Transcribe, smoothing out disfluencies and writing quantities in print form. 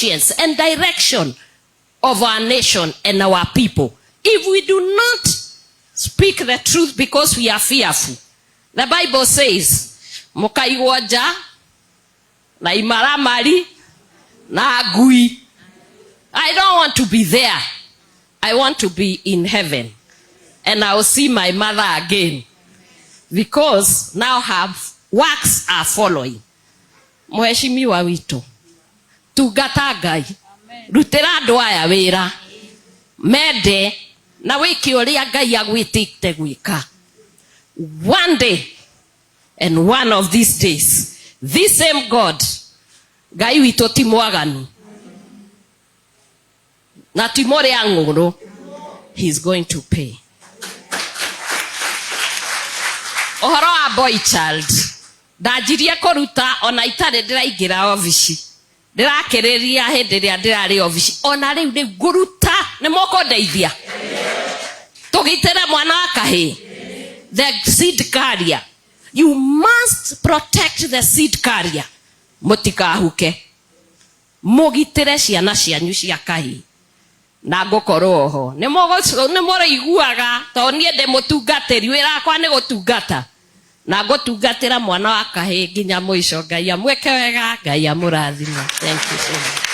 conscience and direction of our nation and our people. If we do not speak the truth because we are fearful, the Bible says, mũkaigwo nja na imaramari na ngui. I don't want to be there. I want to be in heaven. And I will see my mother again. Because now her works are following. Mheshimiwa witũ, tungata Ngai, rutĩra andũ aya wĩra, mende na wĩke ũrĩa Ngai agwĩtĩte gwĩka. One day and one of these days, this same God, Ngai witũ ti mwaganu na ti mũrĩa ng'ũrũ, he is going to pay. Ũhoro wa boy child, ndanjirie kũruta ona itarĩ ndĩraingĩra obici, ndĩrakĩrĩria hĩndĩ ĩrĩa ndĩrarĩ obici, ona rĩu rĩu ngũruta, nĩ mũkũndeithia tũgitĩre mwana wa kahĩĩ, the seed carrier. You must protect the seed carrier, mũtikahuke, mũgitĩre ciana cianyu cia kahĩĩ, na ngũkorwo ho. Nĩ mũrĩiguaga tondũ niĩ ndĩ mũtungatĩri, wĩra wakwa nĩ gũtungata, na ngũtungatĩra mwana wa kahĩĩ nginya mũico. Ngai amwĩke wega, Ngai amũrathime. Thank you so much.